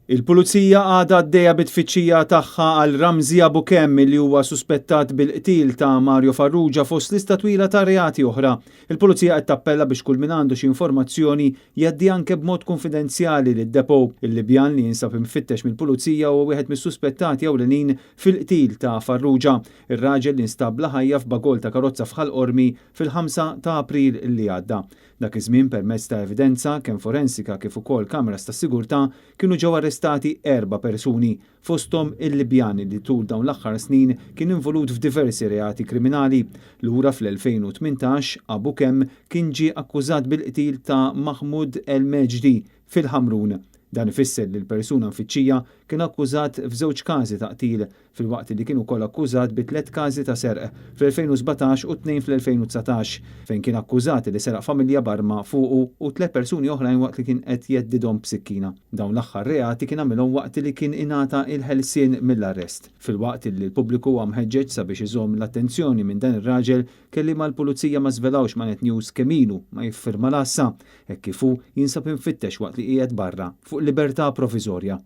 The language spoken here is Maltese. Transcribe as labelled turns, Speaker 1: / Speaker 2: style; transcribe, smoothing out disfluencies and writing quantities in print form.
Speaker 1: Il-Pulizija għadha għaddejja bit-tfittxija tagħha għal Ramzi Abu Kem li huwa suspettat bil-qtil ta' Mario Farrugia fost lista twila ta' reati oħra. Il-Pulizija qed tappella biex kull min għandu xi informazzjoni jgħaddi anke b'mod konfidenzjali lid-depot. Il-Libjan li jinsab imfittex mill-Pulizija huwa wieħed mis-suspettati ewlenin fil-qtil ta' Farrugia. Ir-raġel li nstab bla ħajja f'bagoll ta' karozza f'Ħal Qormi fil-5 ta' April li għadda. Dak iż-żmien, permezz ta' evidenza kemm forensika kif ukoll kameras ta' sigurtà, kienu ġew arrestati erba' persuni, fosthom il-Libjan li tul dawn l-aħħar snin kien involut f'diversi reati kriminali. Lura fl-2018, Abu Kem kien ġie akkużat bil-qtil ta' Mahmoud El Mejdi fil-Ħamrun. Dan ifisser li l-persuna mfittxija kien akkużat f'żewġ każi ta' qtil, filwaqt li kien ukoll akkużat bi tliet każi ta' serq fl-2017 u tnejn fl-2019, fejn kien akkużat li seraq familja b'arma fuqu u tliet persuni oħrajn waqt li kien qed jheddidhom b'sikkina. Dawn l-aħħar reati kien għamilhom waqt li kien ingħata l-ħelsien mill-arrest. Filwaqt li l-pubbliku huwa mħeġġeġ sabiex iżomm l-attenzjoni minn dan ir-raġel, kelliema għall-Pulizija ma żvelawx ma' Net News kemm ilu ma jiffirma l-għassa, hekk kif hu jinsab imfittex waqt li qiegħed barra fuq libertà proviżorja.